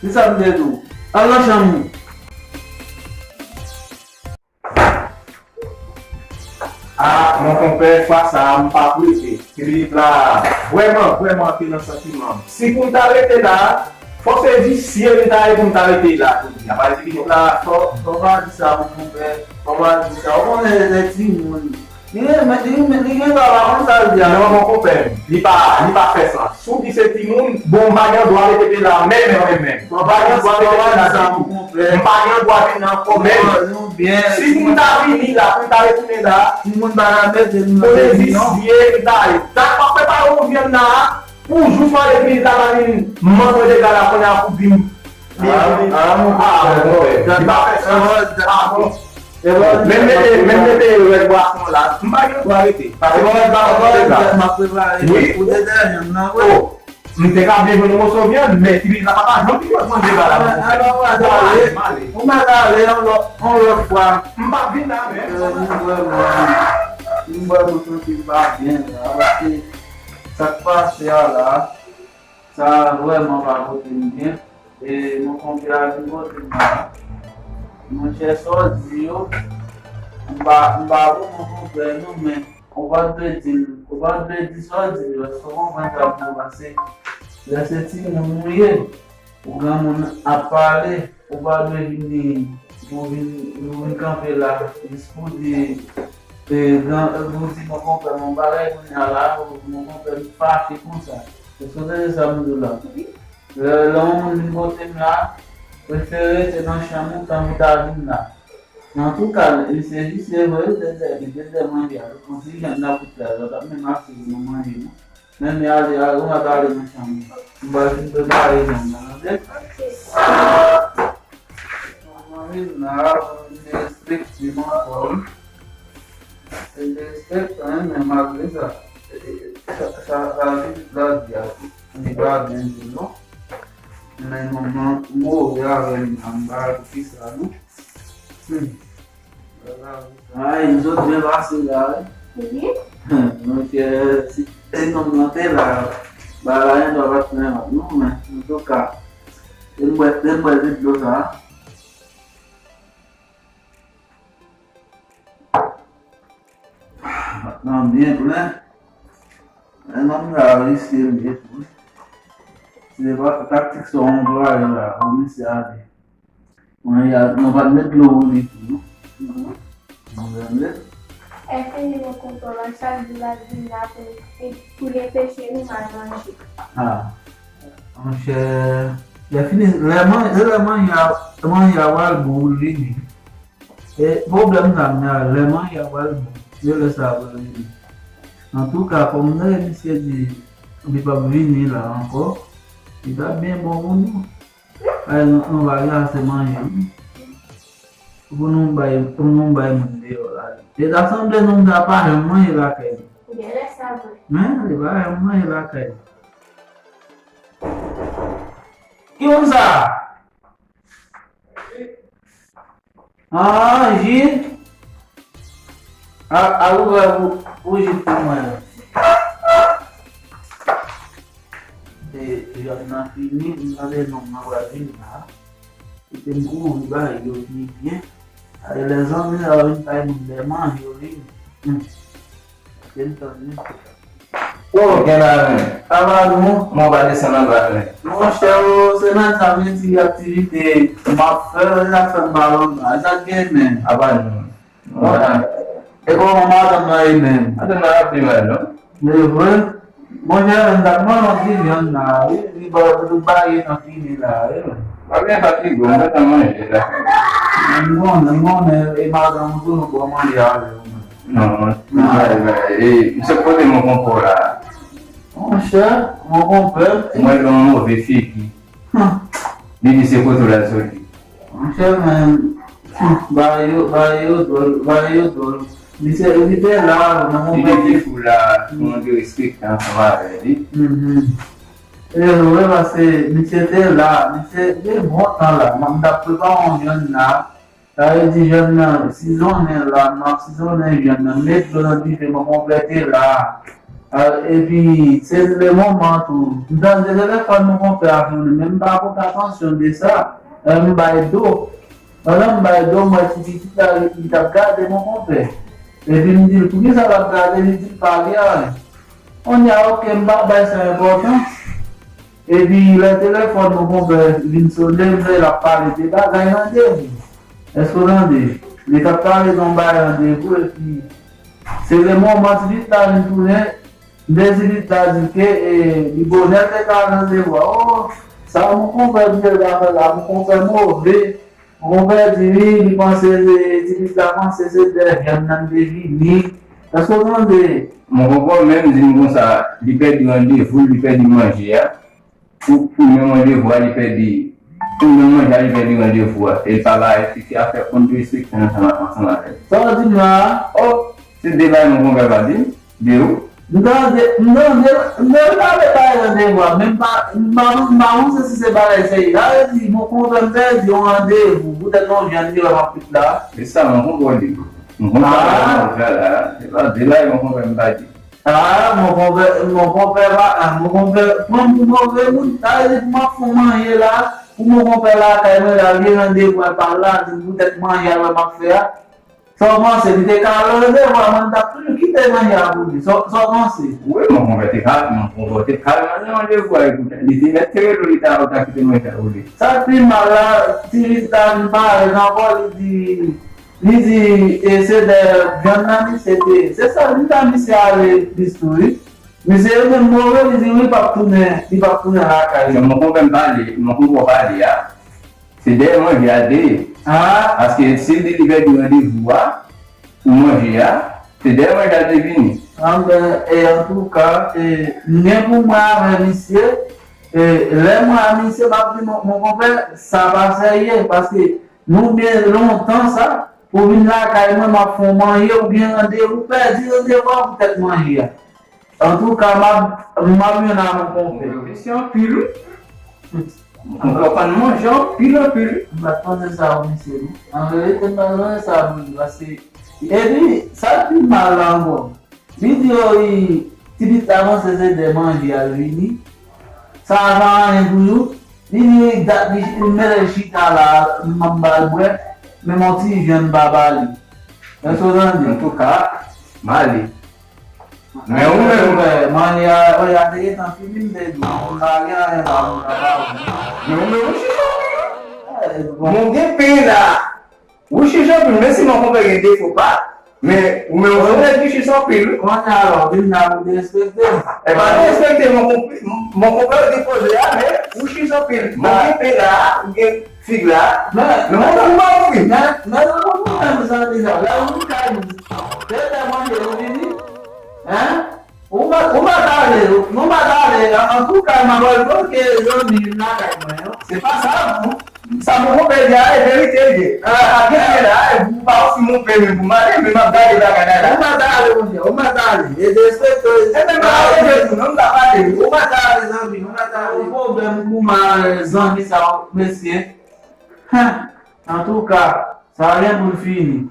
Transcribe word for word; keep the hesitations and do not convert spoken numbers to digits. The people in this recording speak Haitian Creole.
Ki sa m te di w? Al nan chanm ou. Ah, mon konpè, fwa sa a, m p ap rete. Ti Pilip la, vrèman, vrèman, te nan santiman. Si pou m ta rete la, fò se visye li ta ye pou m ta rete la, jodi a. Paske Ti Pilip la, fò, fò pa di sa, mon konpè. Fò pa di sa. Ou konnen, se timoun. Li renmen, li renmen, li gen dwa pa konn sa l di a. Non, mon konpè, li pa, li pa fè sans. Si w di se timoun, bon, m pa gen dwa rete la, menm, menm, menm. M pa gen dwa rete la ditou. M pa gen dwa vin nan kò menm. Si pou m ta vini la, pou m ta retounen la, timoun pa ka mete nou nan prison. Kote visye m ta ye. Dat m ap prepare yon vyann la, pou jous mande Pilip la pa vin manman de gala kounye a pou di m. Ah, ah, mon pè, li pa fè sans. Ah, bon. Menm mete, menm mete rèd bwason la, m pa gen dwa rete. Paske mwen pa konn sa. Wi. Ou te dèyè m nan, wi. Oh, m te ka byen jwenn yon moso vyann, men Ti Pilip la pa ta janm vin manje ba la. Alò, ou mèt ale, ou mèt ale yon lòt, yon lòt fwa. M p ap vin la, men. M vrèman, m vrèman santi m pa byen la, paske sa k pase a la, sa vrèman pa pote m byen. E mon konpè a vin kote m la. Monchè, sa w di yo, m pa, m pa bon, mon konpè, non, men ou pa t dwe di m, ou pa t dwe di sa w di yo, èske w konprann sa m di w, paske lè se timoun ou ye, ou granmoun ap pale, ou pa dwe vini, pou vin, pou vin kanpe la, jis pou di, e, gran, pou di mon konpè m yon bagay, kounye a la, mon konpè m fache konsa. Èske w tande sa m di w la? Wi. Lè, lè yon moun vin kote m la, prefere rete nan chanm ou tankou ta vin la. Men antouka, li se visye vre, li te dèyè, li te dèyè manje a. Yon ti jan n ap koute la, l ap menm asiz nan manje, non. Men, men ale, ale, ou mèt ale nan chanm ou. M pral fin prepare nonm nan, tande? Mwen vin la, mwen vin derespekte m ankò, wi. Se derespektan, wi, men malgre sa, sa, sa, sa vin la di a, li pa byen di l, non. Men nonm nan move avè m la, m pa wè poukisa, non. Hmm. Ay, nou sot byen pase la, wi. Wi. Monchè, si te nonm nan te la, bagay la gen dwa pa t fè yon lòt non, men, antouka, te m bwè, te m bwè ti dlo sa. Nan byen plen. Men nonm sa visye l ye tou. Se pa taktik sa w anplwaye la, pou misye ale. Mwen, ya, nou pa t met dlo pou li tou, non. Mwen, mwen. Èske li nan kontwòl an chak jou l ap vin la pou, pou l anpeche nou al manje? Ah, monchè, lè fini, lè man-, lè manje a, manje a pral bon pou l vini. E pwoblèm sa m gen a, lè manje a pral bon, se lè sa pou l vini. Antouka, kòm misye di li p ap vini la ankò, li t ap byen bon pou nou. Ay, nou, nou pa gen ase manje, wi. Pou nou bay, pou nou bay moun deyò la. E ta sanble nonm sa pa janm manje lakay li. Genlè sa vre. Men, li pa janm manje lakay li. Ki moun sa? Ah, ji. A, a, ou wè pou, pou ji pou mwen. E, jòn nan fini, m tande nonm nan pral vin la. Kite m kouri bay yo pi byen. Ay, lè zanmi sa yo vin bay moun lè manje yo vini. Hmm. Kite m tann li. Oh, gen la men. Sa va nou? Mwen pa desann anba men. Monchè, oh, se nan sa men ti aktivite m ap fè, sa k fè m pa anba. Sa k gen men. Apa nou. E kòman madanm nan ye menm? Madanm nan ap pi mal, non? E vre? Monchè, m t ap mande yon ti vyann la, wi. Li ba, li ba ye nan fini la, wi. Pa gen fatige, m gentan manje la. M konnen, m konnen, e madanm ou toujou bon manje avè w, men. Non, non, non, e, misye pote mon konpò la. Monchè, mon konpè. Mwen gen yon move figi. Hmm. Li di se kote w la soti. Monchè, men, hmm, bagay yo, bagay yo dwòl, bagay yo dwòl. Misye, li te la, nan yon... Li te fou la, pou mwen te respekte ansanm avè li. Mhm. E vre, paske misye te la, misye te bon tan la. Mwen, m t ap prepare yon vyann la. Sa vle di vyann nan sizonnen la, m ap sizonnen vyann nan, met dlo nan dife, mwen konplete la. Epi, se le moman tou. M tande telefòn mon konpè a sone, men m pa pote atansyon de sa. Lè m bay do, pandan m bay do, m wè ti pitit la, li t ap gade mon konpè. Epi m di l, "Poukisa l ap gade?" Li di l pa gen anyen. Kounye a, oke, m pa bay sa enpòtans. Epi, lè telefòn mon konpè vin sone, m wè l ap pale de bagay randevou. Èske w tande? Li t ap pale de yon bagay randevou, epi se le moman ti pitit la vin tounen, m te di pitit la di ke, e, li bonè l te ka randevou a. O, sa mon konpè di l pa fè la, mon konpè move. Mon konpè di wi, li panse, e, ti pitit la panse se de vyann nan te vini. Èske w tande? Mon konpè menm di m konsa, li pèdi randevou, li pèdi manje a. Pou, pou menm randevou a, li pèdi, pou menm manje a, li pèdi randevou a. E l pa bay, se ki afè konn respekte ansanm, ansanm avè l. Sa w di m la a? O, se de bagay mon konpè pa di m, de ou. M tande, m tande, m tande l pale bay randevou a, men m pa, m pa, m pa panse si se bagay serye. Sa vle di, mon konpè m pèdi yon randevou, poutèt yon vyann li wè m ap kwit la. Se sa, mon konpè w di. Mon konpè w la, se pa de bagay mon konpè m pa di. Ah, mon konpè, mon konpè pa, ah, mon konpè pran m pou move moun. Sa vle di pou m ap fè yon manje la, pou mon konpè lakay mwen la, li gen randevou al pa la, di m poutèt manje a wè m ap fè a. Sa w panse? Li te ka al randevou a, mwen m t ap toujou kite manje a pou li. Sa, sa w panse? Wi, mon konpè te ka, mon konpè te ka al randevou a, li te mèt te rele w, li ta, ou ta kite manje a pou li. Sa k pi mal la, ti pitit la vin parèt ankò, li di, li di, e se de vyann nan misye te. Se sa, li ta misye ale plis tou, wi. Misye menm move, li di wi, p ap tounen, li p ap tounen lakay li. Mon konpè m pale, mon konpè w pale a, se dèyè manje a l te ye. Ah. Paske si l di li pèdi randevou a, pou manje a, se dèyè manje a l te vini. Anben, e antouka, e, m gen pou mwen avè misye, e, lè mwen a misye, m ap di mon, mon konpè, sa pa serye, paske nou byen lontan sa, pou vin lakay mwen, m ap fè w manje, ou gen randevou, pèdi randevou a poutèt manje a. Antouka, m ap, m ap jwenn a mon konpè. Mèsi anpil, wi. Mon konpè konn manje anpil, anpil. M pa t panse sa pou misye, non. An verite, m pa t panse sa pou li, paske, epi, sa k pi mal la ankò, li di yo, li, ti pitit la panse se de manje a l vini. Sa a pa anyen toujou. Li di dat li, li mete l chita la, m ap ba l bwè, men m yon ti vyann m pa ba li. Èske w tande? Antouka, m ale. Men ou menm, manje a, manje a te gentan fini, m te di, m pa gen anyen la, m pa ba ou. Men ou menm, ou chita, eh, bon. Mon gen pen la. Ou chich anpil, menm si mon konpè gen defo pa, men ou menm ou se yon nèg ki chich anpil, wi. Kounye a la, w vin la pou derespekte m. E pa derespekte, mon konpè, mon konpè ou gen koze a, men ou chich anpil. Mwen gen pen la, ou gen fig la, men, men ou pa ouvri. Men, men ou konprann zanmi sa. Lè ou vin kay m, se lè manje ou vini, hein? Ou pa, ou pa ta ale, ou pa ta ale. An, antouka, m ap al bloke zanmi m lakay mwen yo. Se pa sa, non. Sa mon konpè di a, e verite l ye. A, a, gen la, e, ou pa osi mon pè, men pou m ale, men m ap gade bagay la, la. Ou pa ta ale, monchè, ou pa ta ale. E derespekte. E men m pa ale, tou, non, m pa pale. Ou pa ta ale, zanmi, ou pa ta ale. Yon pwoblèm pou m a, zanmi sa, mesye. Hen, antouka, sa gen pou l fini.